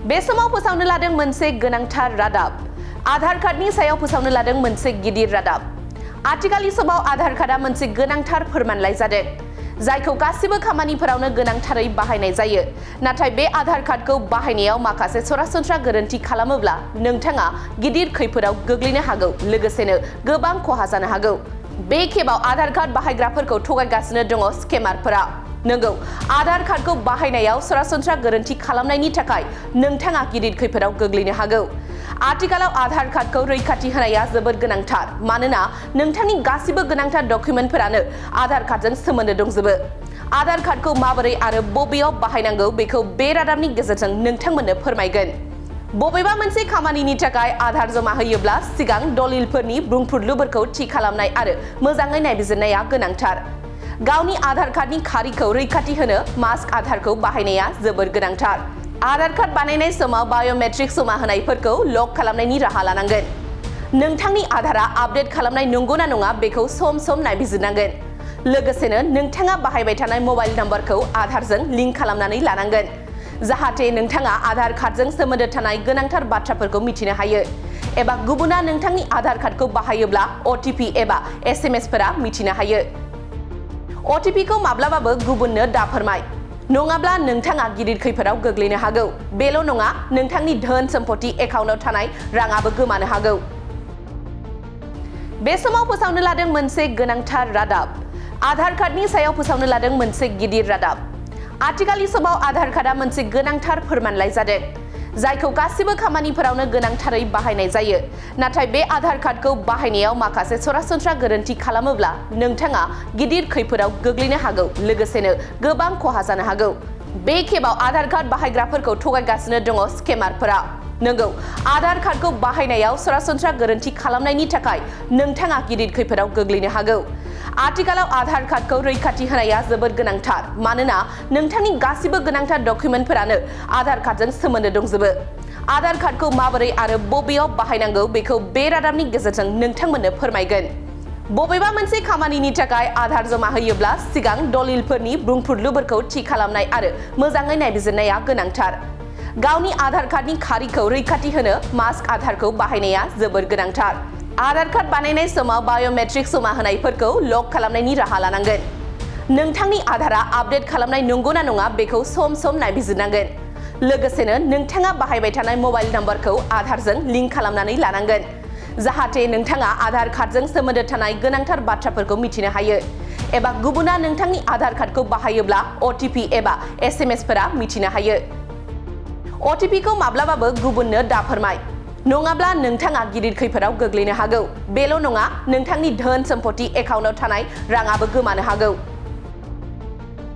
बे समाव फोसावनो लादों मोनसे गोनांथार रादाब। आधार कार्डनि सायाव फोसावनो लादों मोनसे गिदिर रादाब। आथिखालनि समाव आधार कार्डआ मोनसे गोनांथार फोरमानलाइ जादों, जायखौ गासिबो खामानिफोरावनो गोनांथारै बाहायनाय जायो। नाथाय बे आधार कार्डखौ बाहायनायाव माखासे सरासनस्रा गोरोन्थि खालामोब्ला नोंथाङा गिदिर खैफोदाव गोग्लैनो हागौ, लोगोसेनो गोबां खहा जानो हागौ। बे खेबाव आधार कार्ड बाहायग्राफोरखौ थगायगासिनो दङ स्केमारफोरा। नंगौ, आधार कार्डखौ बाहायनायाव सरासनस्रा गोरोन्थि खालामनायनि थाखाय नोंथाङा गिदिर खैफोदाव गोग्लैनो हागौ। आथिखालाव आधार कार्डखौ रैखाथि होनाया जोबोद गोनांथार, मानोना नोंथांनि गासिबो गोनांथार डकुमेन्टफोरानो आधार कार्डजों सोमोन्दो दंजोबो। आधार कार्डखौ माबोरै आरो बबेयाव बाहायनांगौ बेखौ बे रादाबनि गेजेरजों नोंथांमोननो फोरमायगोन। बबेबा मोनसे खामानिनि थाखाय आधार जमा होयोब्ला सिगां दलिलफोरनि बुंफुरलुफोरखौ थि खालामनाय आरो मोजाङै नायबिजिरनाया गोनांथार। गावनि आधार कार्डनि खारिखौ रैखाथि होनो मास्क आधारखौ बाहायनाया जोबोद गोनांथार। आधार कार्ड बानायनाय समाव बाय'मेट्रिक जमा होनायफोरखौ लक खालामनायनि राहा लानांगोन। नोंथांनि आधारआ आपडेट खालामनाय नंगौना नङा बेखौ सम सम नायबिजिरनांगोन। लोगोसेनो नोंथाङा बाहायबाय थानाय मबाइल नम्बरखौ आधारजों लिंक खालामनानै लानांगोन, जाहाथे नोंथाङा आधार कार्डजों सोमोन्दो थानाय गोनांथार बाथ्राफोरखौ मिथिनो हायो, एबा गुबुना नोंथांनि आधार कार्डखौ बाहायोब्ला OTP एबा SMS-फोरा मिथिनो हायो। OTP-खौ माब्लाबाबो गुबुननो दाफोरमाय, नङाब्ला नोंथाङा गिदिर खैफोदाव गोग्लैनो हागौ। बेल' नङा, नोंथांनि धोन सम्पथि एकाउन्टआव थानाय राङाबो गोमानो हागौ। बे समाव फोसावनो लादों मोनसे गोनांथार रादाब। आधार कार्डनि सायाव फोसावनो लादों मोनसे गिदिर रादाब। आथिखालनि समाव आधार कार्डआ मोनसे गोनांथार फोरमानलाइ जादों, जायखौ गासिबो खामानिफोरावनो गोनांथारै बाहायनाय जायो। नाथाय बे आधार कार्डखौ बाहायनायाव माखासे सरासनस्रा गोरोन्थि खालामोब्ला नोंथाङा गिदिर खैफोदाव गोग्लैनो हागौ, लोगोसेनो गोबां खहा जानो हागौ। बे खेबाव आधार कार्ड बाहायग्राफोरखौ थगायगासिनो दङ स्केमारफोरा। नंगौ, आधार कार्डखौ बाहायनायाव सरासनस्रा गोरोन्थि खालामनायनि थाखाय नोंथाङा गिदिर खैफोदाव गोग्लैनो हागौ। आथिखालाव आधार कार्डखौ रैखाथि होनाया जोबोद गोनांथार, मानोना नोंथांनि गासिबो गोनांथार डकुमेन्टफोरानो आधार कार्डजों सोमोन्दो दंजोबो। आधार कार्डखौ माबोरै आरो बबेयाव बाहायनांगौ बेखौ बे रादाबनि गेजेरजों नोंथांमोननो फोरमायगोन। बबेबा मोनसे खामानिनि थाखाय आधार जमा होयोब्ला सिगां दलिलफोरनि बुंफुरलुफोरखौ थि खालामनाय आरो मोजाङै नायबिजिरनाया गोनांथार। गावनि आधार कार्डनि खारिखौ रैखाथि होनो मास्क आधारखौ बाहायनाया जोबोद गोनांथार। आधार कार्ड बानायनाय समाव बाय'मेट्रिक जमा होनायफोरखौ लक खालामनायनि राहा लानांगोन। नोंथांनि आधारआ आपडेट खालामनाय नंगौना नङा बेखौ सम सम नायबिजिरनांगोन। लोगोसेनो नोंथाङा बाहायबाय थानाय मबाइल नम्बरखौ आधारजों लिंक खालामनानै लानांगोन, जाहाथे नोंथाङा आधार कार्डजों सोमोन्दो थानाय गोनांथार बाथ्राफोरखौ मिथिनो हायो, एबा गुबुना नोंथांनि आधार कार्डखौ बाहायोब्ला OTP एबा SMS-फोरा मिथिनो हायो। OTP-खौ माब्लाबाबो गुबुननो दाफोरमाय, नङाब्ला नोंथाङा गिदिर खैफोदाव गोग्लैनो हागौ। बेल' नङा, नोंथांनि धोन सम्पथि एकाउन्टआव थानाय राङाबो गोमानो हागौ।